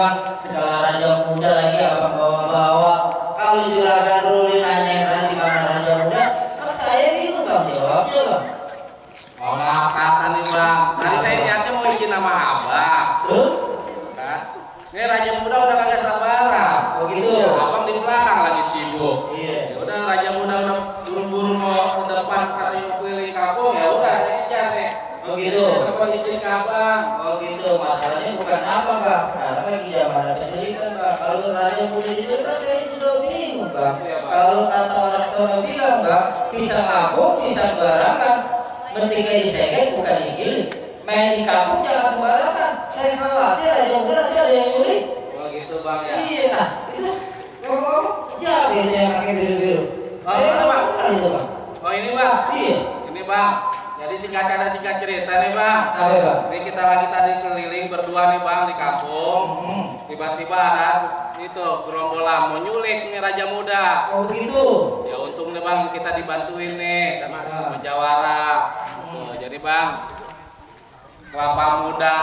bang, segala raja muda lagi abang bawa-bawa. Kalau juragan Ruli nanya di mana raja muda, kan saya bingung bang jawabnya bang. Oh maaf kata nih bang, tadi saya niatnya mau bikin nama abang. Terus? Kan? Ini raja muda udah kagak sabaran. Oh gitu. Ya, abang di belakang lagi sibuk. Iya. Ya udah raja muda udah buru-buru mau ke depan katanya keliling kampung, ya udah saya aja nih. Oh gitu. Telepon izin ke abang. Oh gitu, masalahnya bukan apa bang, sekarang lagi zaman pendidikan bang. Kalau raja muda itu kan saya juga bingung bang. Kalau kata orang sana bilang bang, pisang kampung, pisang barangan, mentega disegel bukan digiling. Main di kampung jangan sembarangan. Saya khawatir raja muda nanti ada yang nyulik. Oh gitu bang ya. Iya, nah itu ngomong siapa itu yang pakai biru-biru? Oh itu bang. Itu bang. Oh ini bang. Iya. Ini bang. Jadi singkat cerita nih bang. Apa bang? Ini kita lagi tadi keliling berdua nih bang di kampung. Tiba-tiba ada itu gerombolan mau nyulik nih raja muda. Oh gitu. Ya untung nih bang kita dibantuin nih sama jawara. Jadi bang kelapa muda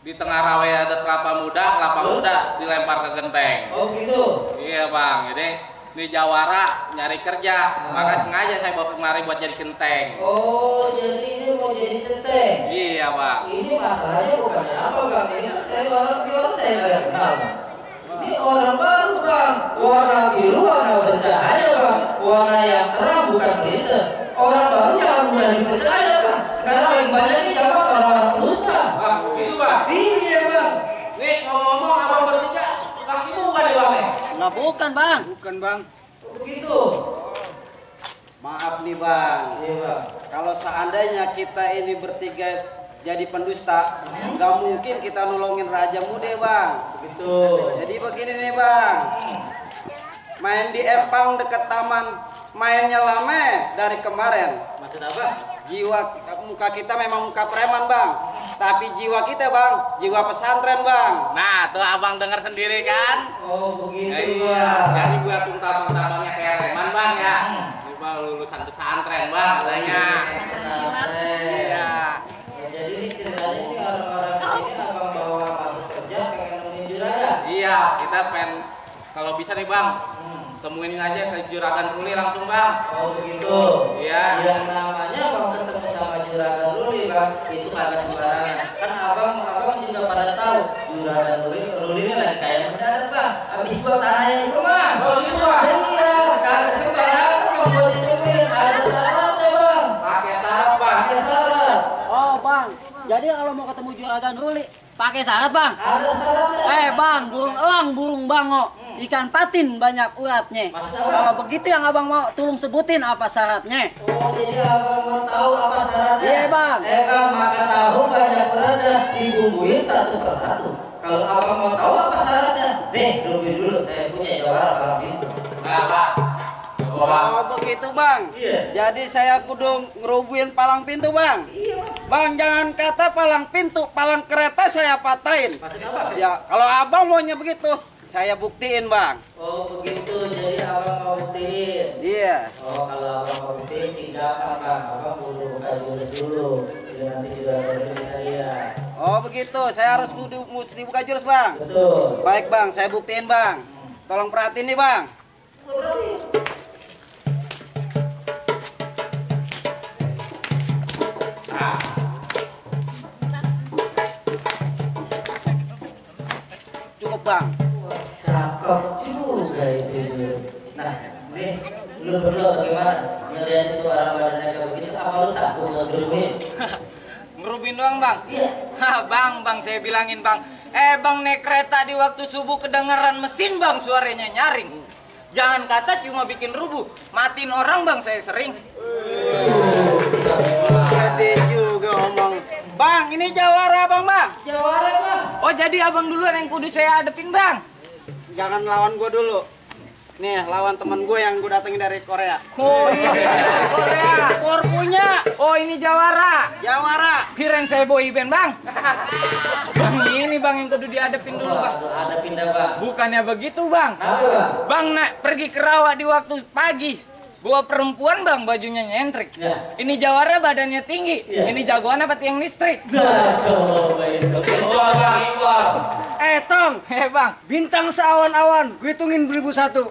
di tengah rawa ada kelapa muda dilempar ke genteng. Oh gitu. Iya bang. Jadi ini jawara nyari kerja, maka sengaja saya bawa kemari buat jadi genteng. Oh, jadi ini mau jadi centeng. Iya bang. Ini masalahnya bukan apa bang, ini kan saya orang saya nggak kenal bang. Ini orang baru bang, warna biru warna bercahaya bang, warna yang terang bukan gitu. Orang baru jangan mudah dipercaya bang. Sekarang lagi banyak nih zaman orang-orang dusta. Bang, gitu bang. Iya bang. Nih ngomong-ngomong abang bertiga, kakimu bukan ya bang? Lah bukan bang. Bukan bang. Begitu. Maaf nih bang. Iya bang. Kalau seandainya kita ini bertiga jadi pendusta, nggak mungkin kita nolongin raja muda bang. Begitu. Jadi begini nih bang. Main di empang deket taman, mainnya lame dari kemarin. Maksud apa? Jiwa muka kita memang muka preman bang, tapi jiwa kita bang, jiwa pesantren bang. Nah tuh abang dengar sendiri kan? Oh begitu Iya. bang. Jadi gua tabang-tabangnya kayak reman bang ya. Ini bang lulusan pesantren bang katanya. Iya. Ya, jadi ini ceritanya ini orang-orang di sini abang bawa masuk kerja pengen menuju raya. Iya, kita pengen kalau bisa nih bang, temuin aja ke juragan Ruli langsung bang. Oh begitu. Iya. Yang namanya abang ketemu sama juragan Ruli bang, itu kagak sembarangan. Kan abang juga pada tahu juragan Ruli ini lagi kayak mendadak bang. Habis jual tanahnya di rumah. Oh gitu bang. Iya, kagak sembarangan bang buat ditemuin. Ada syaratnya bang. Pakai syarat bang. Pakai syarat. Oh bang. Jadi kalau mau ketemu juragan Ruli pakai syarat bang. Ada syaratnya. Bang, burung elang, burung bango, ikan patin banyak uratnya. Kalau begitu yang abang mau, tolong sebutin apa syaratnya. Oh, jadi abang mau tahu apa syaratnya? Iya, Bang. Bang, makan tahu banyak beratnya, dibumbuin satu persatu. Kalau abang mau tahu apa syaratnya, nih dulu saya punya jawara kalau pintu. Nah pak. Coba. Oh begitu bang. Iya. Jadi saya kudu ngerubuhin palang pintu bang. Iya. Bang jangan kata palang pintu, palang kereta saya patahin. Maksudnya apa? Ya kalau abang maunya begitu, saya buktiin bang. Oh begitu, jadi abang mau buktiin. Iya. Oh kalau abang mau buktiin sih gampang bang, abang kudu buka jurus dulu. Jadi nanti juga ada bisa lihat. Oh begitu, saya harus mesti buka jurus bang. Betul. Baik bang, saya buktiin bang. Tolong perhatiin nih bang. Cukup bang. Cakep juga itu. Nah, nih lu berdua bagaimana? Ngeliat itu orang badannya kayak begitu, apa lu sanggup ngegeruin? Ngerubin doang bang? Iya. Hah bang saya bilangin bang. Bang naik kereta di waktu subuh kedengeran mesin bang suaranya nyaring. Jangan kata cuma bikin rubuh, matiin orang bang saya sering. Gede juga ngomong. Bang, ini jawara bang bang. Jawara bang. Oh jadi abang duluan yang kudu saya hadepin bang? Jangan lawan gue dulu. Nih, lawan temen gue yang gue datengin dari Korea. Oh ini dari Korea. Kor punya. Oh ini Jawara. Jawara. Kirain saya boy band bang. Bang ini bang yang kudu dihadepin dulu bang. Ada pindah bang. Bukannya begitu bang. Apa bang? Bang nak pergi ke rawa di waktu pagi. Bawa perempuan bang bajunya nyentrik. Ya. Ini Jawara badannya tinggi. Ya. Ini jagoan apa tiang listrik? Nah, coba itu. Impor bang, impor. Tong. Bang. Bintang seawan-awan, gue hitungin 1001.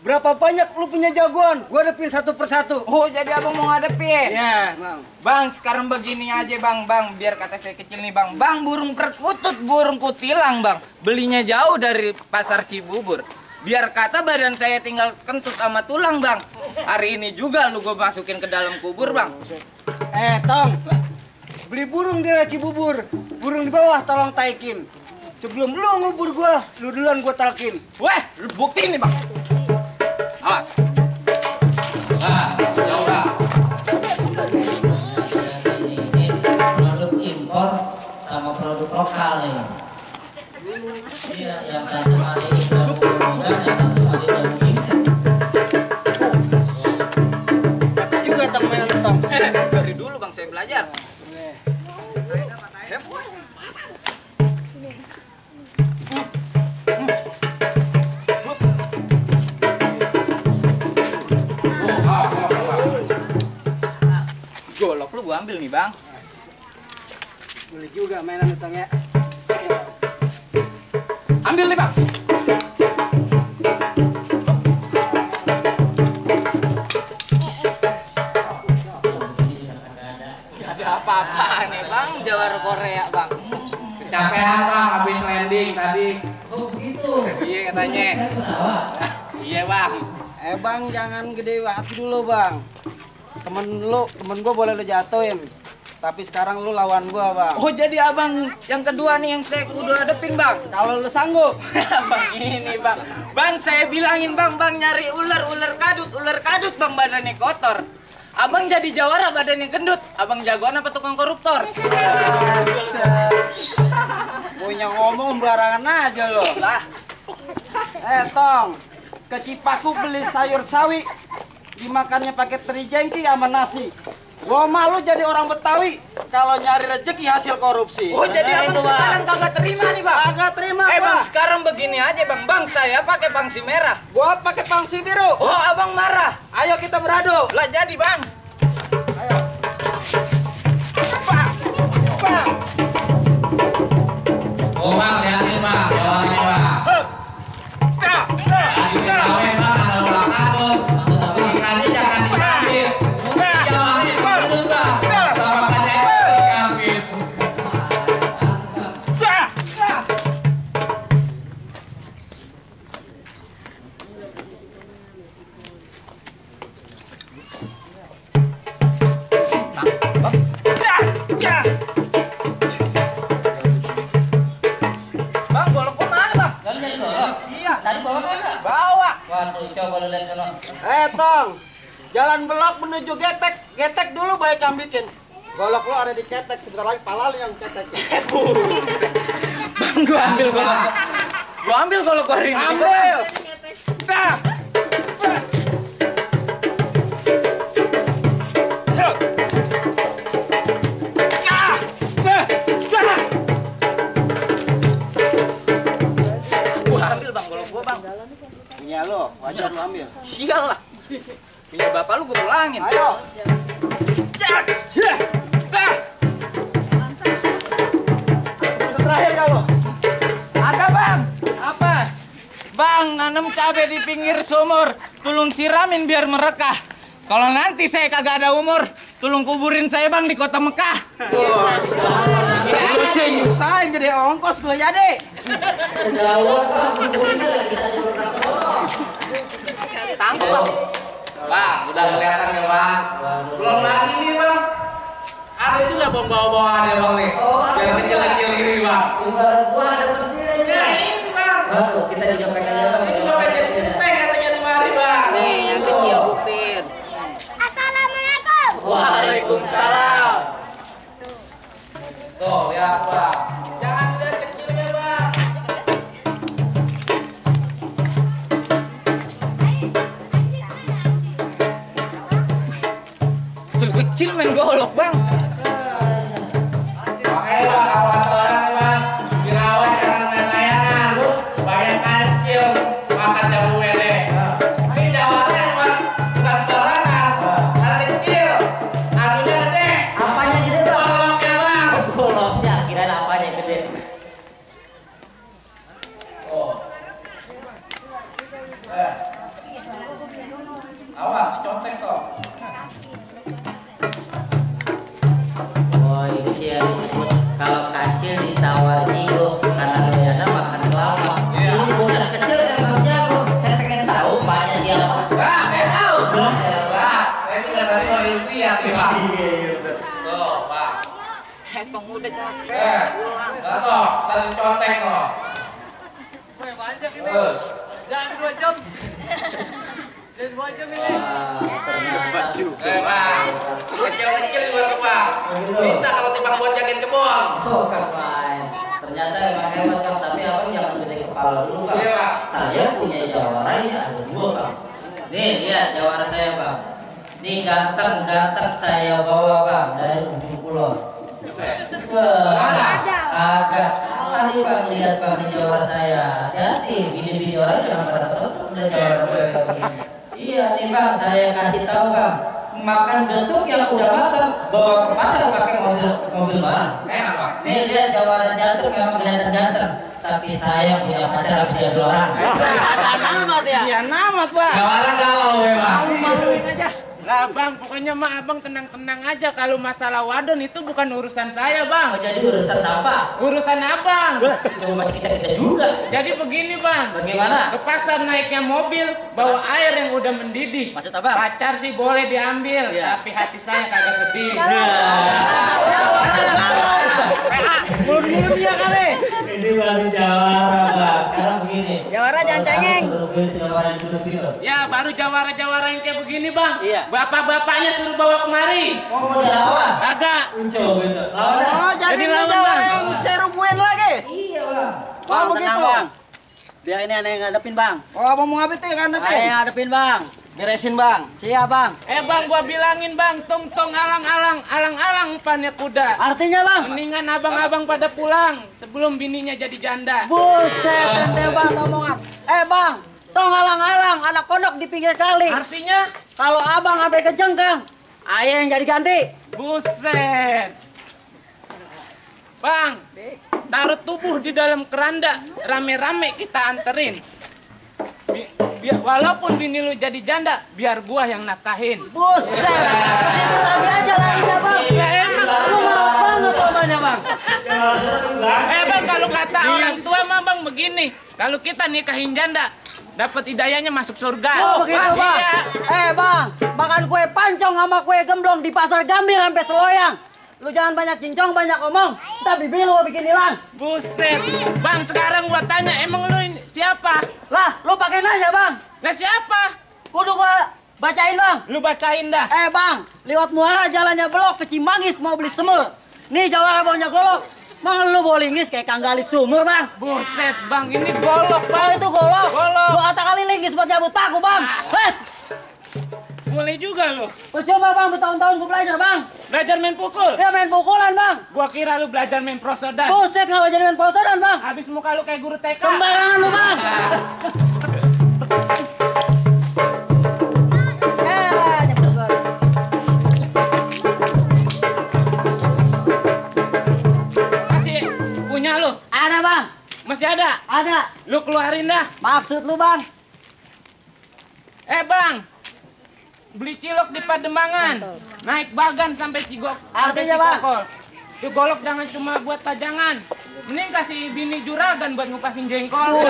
Berapa banyak lu punya jagoan? Gue hadepin satu persatu. Oh, jadi abang mau ngadepin? Ya, Bang. Bang, sekarang begini aja bang, biar kata saya kecil nih bang. Bang, burung perkutut, burung kutilang bang. Belinya jauh dari pasar Cibubur. Biar kata badan saya tinggal kentut sama tulang bang. Hari ini juga lu gue masukin ke dalam kubur bang. Tong. Beli burung di Cibubur. Burung di bawah tolong taikin. Sebelum lu ngubur gue, lu duluan gue talkin. Weh, bukti nih bang. Awas. Nah, jauh dah. Ini produk impor sama produk lokal nih. Iya, yang satu hari daun bulan, yang satu hari daun pisang. Juga Tong main Tong. Dari dulu bang saya belajar. Golok lu gua ambil nih bang. Boleh juga mainan Tong ya. Ambil nih bang. Ada apa-apa nih bang, jawara Korea bang. Kecapean bang, habis landing tadi. Oh begitu. Iya katanya. Pesawat. Iya bang. Bang, jangan gede hati dulu bang. Temen gua boleh lu jatuhin. Tapi sekarang lu lawan gua bang. Oh jadi abang yang kedua nih yang saya kudu hadepin bang. Kalau lu sanggup. Bang ini bang. Bang saya bilangin bang, nyari ular kadut bang badannya kotor. Abang jadi jawara badannya gendut. Abang jagoan apa tukang koruptor? Punya ngomong barangan aja lo. Lah. Tong, ke Cipaku beli sayur sawi, dimakannya pakai teri jengki sama nasi. Gua malu jadi orang Betawi kalau nyari rezeki hasil korupsi. Oh jadi abang sekarang kagak terima nih bang? Agak terima Bang bang. sekarang begini aja bang, saya pakai pangsi merah. Gua pakai pangsi biru. Oh abang marah? Ayo kita beradu. Lah jadi bang. Ayo. Pak. Oh bang, lihatin bang, jawabannya bang. Lagi gawe bang, ada ulang tahun. Ikannya jangan diambil. Jawabannya betul bang. Sama kayak diambil. Bang golok gua mana bang? Lalu jadi golok. Iya. Tadi bawa kagak? Bawa. Waduh, coba lu lihat sono. Tong, jalan belok menuju getek. Getek dulu baik yang bikin. Golok lu ada di ketek, sebentar lagi pala lu yang ketek. Buset. Bang gua ambil golok. Gua ambil golok gua hari ini. Ambil. Dah. Gua ambil bang golok gua bang. Punya lo, wajar lu ambil. Sial lah. Punya bapak lu gua pulangin. Ayo. Terakhir kalau. Ada bang. Apa? Bang nanam cabai di pinggir sumur. Tolong siramin biar merekah. Kalau nanti saya kagak ada umur, tolong kuburin saya bang di kota Mekah. Lu sih nyusahin gede ongkos gue jadi. Sanggup bang. Bang, udah kelihatan ya bang. Belum lagi nih bang. Ada juga bang bawa-bawa ada bang nih. Biar kecil-kecil gini bang. Tinggal gua ada pentilnya. Ya ini bang. Waduh, kita juga pengen lihat. Ini juga pengen jadi genteng katanya di mari bang. Nih yang kecil buktiin. Assalamualaikum. Waalaikumsalam. Tuh lihat bang. Jangan lihat kecilnya bang. Kecil main golok bang. Makanya bang, kalau kata orang nih bang, dirawat jangan main layangan. Banyak kecil, makan jamu wede. Ini jawabannya bang, bukan sembarangan. Ada kecil, adunya gede. Apanya gede, Bang? Goloknya bang. Goloknya, kirain apanya gede. Tong udah capek. Gatot, tadi contek loh. Banyak ini. Jangan 2 jam. Jangan 2 jam ini. Bang, kecil-kecil juga tuh bang. Bisa kalau timbang buat jagain kebun. Oh, kapan? Ternyata emang hebat Kang, tapi abang jangan gede kepala dulu Kang. Iya, Pak. Saya punya jawara ini ada 2 Kang. Nih lihat jawara saya Bang. Nih ganteng saya bawa Bang dari ujung kulon. Agak kalah nih Bang, lihat Bang di jawara saya. Hati-hati, video-video orang jangan pada sosok udah jawara begini. Iya nih Bang, saya kasih tahu Bang. Makan getuk yang udah matang, bawa ke pasar pakai mobil barang. Enak bang. Nih lihat jawara jantung memang kelihatan ganteng. Tapi saya punya pacar habis jadi orang. Amat ya. Sian amat, Bang. Jawara galau memang. Malu-maluin aja. Lah bang, pokoknya mah abang tenang-tenang aja. Kalau masalah wadon itu bukan urusan saya bang. Oh, jadi urusan siapa? Urusan abang. Cuma kita juga. Jadi begini bang. Bagaimana? Ke pasar naiknya mobil, bawa air yang udah mendidih. Maksud abang? Pacar sih boleh diambil, tapi hati saya kagak sedih. Mulut dia kali. Ini baru jawara Bang. Sekarang begini. Jawara jangan cengeng. Jawara duduk gitu. Ya baru jawara-jawara yang kayak begini bang. Iya. Bapak-bapaknya suruh bawa kemari. Mau dilawan? Agak. Unco gitu. Lawan. Oh, jadi Jadi ini lawan, jawara Bang. yang serubuin lagi. Iya Bang. Oh, begitu. Biar ini aneh yang ngadepin bang. Oh, abang mau ngapit ya kan nanti? Aneh yang ngadepin bang. Beresin, Bang. Siap bang. Bang, gua bilangin bang, tong alang-alang umpannya kuda. Artinya bang. Mendingan abang-abang pada pulang sebelum bininya jadi janda. Buset, ente banget omongan. Bang, tong alang-alang anak kodok di pinggir kali. Artinya, Kalau abang sampai kejengkang, ayah yang jadi ganti. buset. Bang, taruh tubuh di dalam keranda, rame-rame kita anterin. Walaupun bini lu jadi janda, biar gua yang nafkahin. Buset, itu lagi aja larinya bang. Ya emang. Lu mau banget omongannya bang. Bang, kalau kata orang tua mah bang begini, kalau kita nikahin janda, dapat hidayahnya masuk surga. Oh begitu bang. Iya. Bang, makan kue pancong sama kue gemblong di pasar Gambir sampai Seloyang. Lu jangan banyak cincong, banyak omong. Ntar bibir lu bikin hilang. Buset. Bang, sekarang gua tanya, emang lu ini siapa? Lah, lu pakai nanya bang. Lah siapa? Kudu gua bacain bang. Lu bacain dah. Bang, lewat muara jalannya belok ke Cimanggis mau beli semur. Nih jawara baunya golok. Mang lu bolingis kayak kanggali sumur bang. Buset, bang, ini golok, Oh bang. itu golok. Golok. Gua kata kali linggis buat jabut paku bang. Boleh juga lu. Percuma bang, bertahun-tahun gua belajar bang. Belajar main pukul. Dia main pukulan bang. Gua kira lu belajar main prosodan. Buset nggak jadi main posodan bang. Habis muka lu kayak guru TK. Sembarangan lu bang. Masih punya lu? Ada bang. Masih ada? Ada. Lu keluarin dah. Maksud lu bang? Bang, beli cilok di Pademangan, naik Bagan sampai Cigok. Artinya, sampai Bang? Cikokol. Itu golok jangan cuma buat pajangan. Mending kasih bini juragan buat ngupasin jengkol.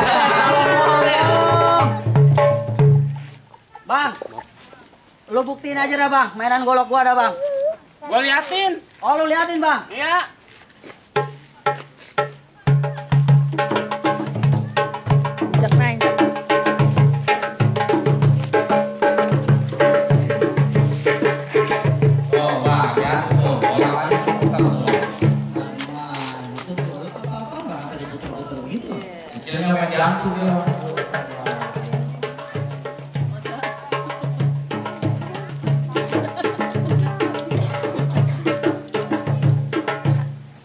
Bang, lu buktiin aja dah bang, mainan golok gua ada bang. Gua liatin. Oh lu liatin bang. Ya. Oh bang ya, tuh orang aja kita semua. Kecilnya main jantung dia.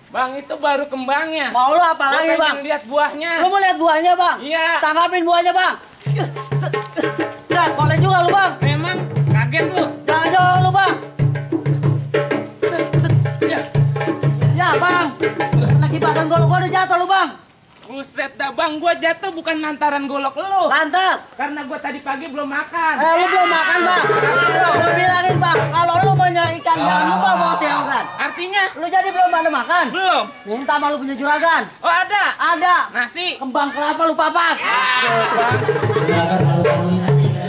Bang, itu baru kembangnya. Mau lu apa Gua lagi pengen bang? lihat buahnya. Lu mau lihat buahnya bang? Iya. Tanggapin buahnya bang. Ya, kolek juga lu bang. Memang kaget lu. Jangan jauh lu bang. Ya bang. Lagi badan golok gua udah jatuh lu bang. Buset dah bang, gua jatuh bukan lantaran golok lu. Lantas. Karena gua tadi pagi belum makan. Lu belum makan bang. Gua bilangin bang, kalau lu mau nyari ikan jangan lupa bawa seongan. Artinya Lu jadi belum ada makan? belum. Minta sama lu punya juragan. Oh ada. Ada. Nasi. Kembang kelapa lu papak. Bang.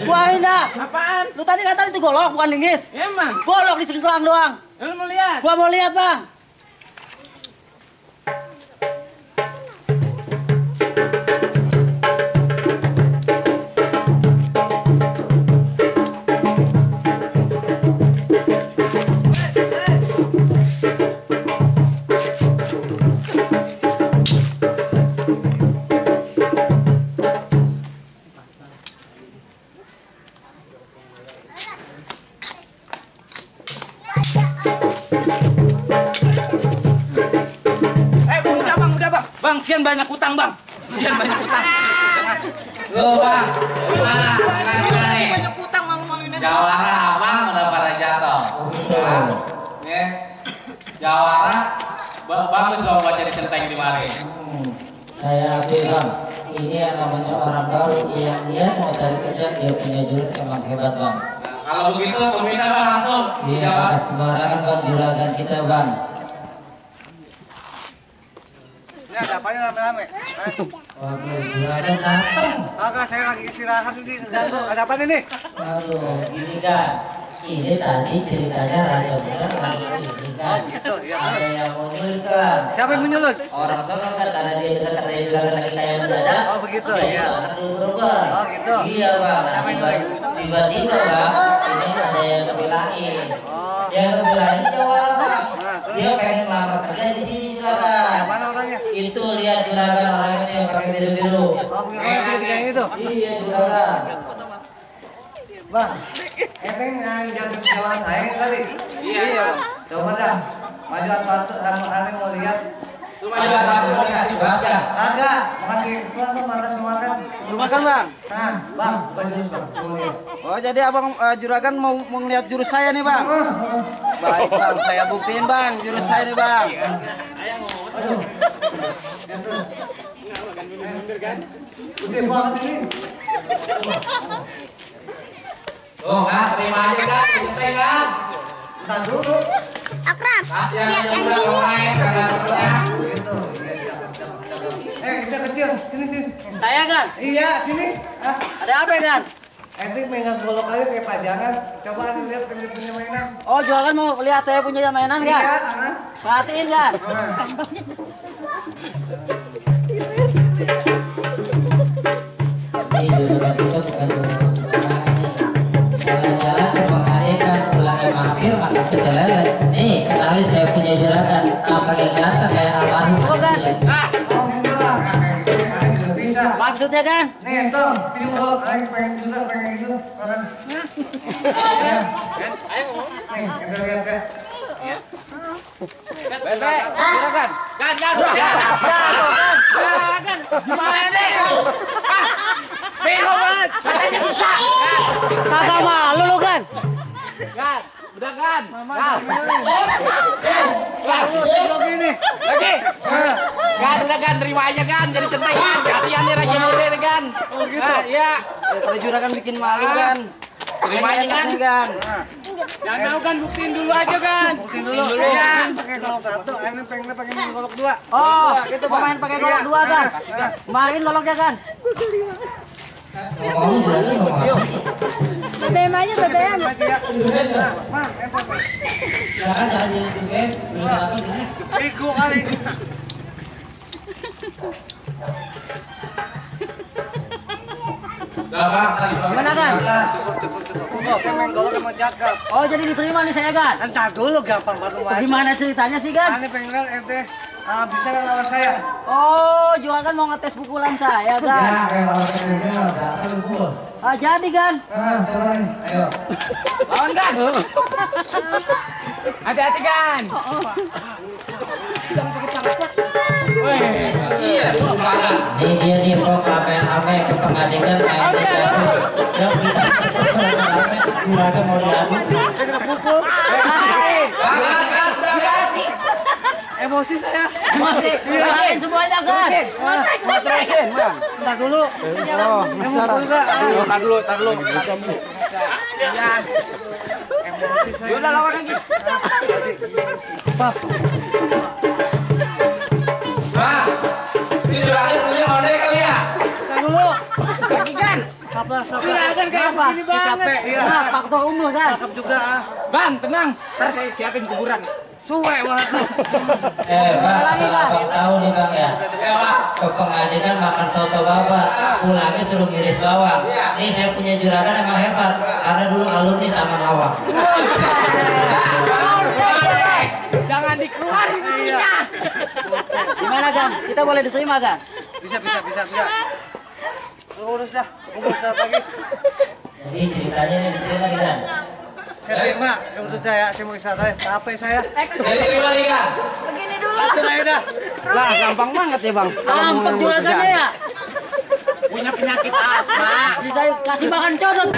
Buahin dah. Apaan? Lu tadi kata itu golok bukan linggis. Emang. Golok di sengkelang doang. Lu mau lihat? Gua mau lihat bang. Bang, sian banyak utang, Bang. Sian banyak utang. Loh, Bang. Gimana? Gimana nih? Banyak utang malu-maluin aja. Jawara abang udah pada jatuh. Nih, jawara bagus dong buat jadi centeng di mari. Saya akui bang, ini yang namanya orang baru yang dia mau cari kerja, dia punya jurus emang hebat bang. Kalau begitu, peminta bang langsung. Iya, sembarangan bang juragan kita bang. Ini ada apa nih rame-rame? Waduh, juragan datang. Agak saya lagi istirahat ini, ganggu. Ada apa nih? Aduh, gini kan. Ini tadi ceritanya Raja Bener lagi ini kan. Gitu, ya. Ada yang mau nyulik kan. Siapa yang menyulut? Orang sono kan karena dia dekat katanya juragan lagi kayak mendadak. Oh, begitu, dia iya. anak berubah. Oh, gitu. Iya bang. Siapa yang nyulik? Tiba-tiba bang, ini ada yang kebilain. Oh. Yang kebilain jawara bang. Dia pengen melamar kerja di sini juragan. Yang mana orangnya? Itu lihat juragan orangnya yang pakai biru-biru. Oh, yang itu. Iya juragan. Bang, Epeng yang jalan saya tadi. Iya. Coba dah, maju atu-atu, anu mau lihat. Cuma juga satu mau dikasih bahas ya. Agak, makasih pulang tuh makan. Makan bang. Nah, bang, baju bang. Oh jadi abang juragan mau ngeliat jurus saya nih bang. Baik bang, saya buktiin bang jurus saya nih bang. Udah banget ini. Tuh kan, terima aja kan, centeng kan. Entar dulu. Akram, Kasihan lihat aja yang udah ini. pemain kagak dapetnya. Gitu. Kita kecil, sini. Saya kan? Iya, sini. Ah, Ada apa kan? Ente pengen golok aja kayak pajangan. Coba lihat punya mainan. Oh, jualan mau lihat saya punya mainan kan? Iya, Perhatiin kan? Ini juragan kita bukan juragan sembarangan nih. Jalan-jalan ke pengajian kan pulangnya mampir makan pecel lele. Nih, kenalin saya punya juragan. Nampaknya ganteng kayak almarhum. Oh, kan? Oh, enggak. Kayak juga bisa. Maksudnya kan? Nih, Tom, ini golok. Ayo pengen gitu. Makan. Nih, kita lihat ya. Juragan. Kan. Gimana nih? Bego banget. Katanya bisa. Kagak malu lu kan? Kan, udah kan. Begini. Lagi. Kan, udah kan, terima aja kan, jadi centeng kan. Kasihan nih Raja Muda kan. Oh gitu. Nah, iya. Kalau juragan bikin malu kan. Terima aja kan. kan. Jangan mau kan, buktiin dulu aja kan. Buktiin dulu. Iya. Pakai golok satu, ini pengen pakai golok dua. Oh, gitu, mau main pakai golok dua kan? Kemarin goloknya kan? Ngomong juragan ngomong apa sih? BBM aja, BBM. Jangan jadi duit. Tulisan apa gini? Bego kali. Udah bang, tadi Gimana kan? Cukup. Main golok sama cakep. Oh, jadi diterima nih saya kan? Entar dulu gampang baru main. Gimana ceritanya sih kan? Ane pengen lihat ente bisa nggak lawan saya? Oh, jualan mau ngetes pukulan saya kan? kayak lawan ente lah, dasar pukul. Ah, jadi kan? Coba nih, ayo. Lawan kan? Hati-hati kan? iya, sumbangan. Ini dia nih sok rame-rame ke pengadilan main di jatuh. Dan kita juragan mau diadu. Saya kena pukul. Kan, udah kan. Emosi saya. Masih, lain semuanya kan? Mau terusin bang. Entar dulu. Oh, Emosi juga. Tar dulu. Udah lawan lagi. Bang, ini juragan punya onde kali ya? Kita dulu. Lagi kan? Sabar. Juragan kayak apa? Si capek, iya. Nah, faktor umur kan? Cakep juga. Bang, tenang. Ntar saya siapin kuburan. Suwe banget lu. Bang, abang tahu nih bang ya. Ke pengadilan makan soto babat, pulangnya suruh ngiris bawang. Nih saya punya juragan emang hebat, karena dulu alumni Taman Lawang. Jangan dikeluarin buktinya. Gimana Gan? Kita boleh diterima Gan? Bisa. Lu urus dah, urus lagi. Jadi ceritanya nih diterima nih kan? Saya terima, urus saya, saya mau istirahat saya, capek saya. Jadi terima nih kan. Begini dulu. Atur aja dah. Lah gampang banget ya bang. Kalau mau Ampun ngambil juragannya kerjaan. ya. Punya penyakit asma. Bisa kasih makan codot.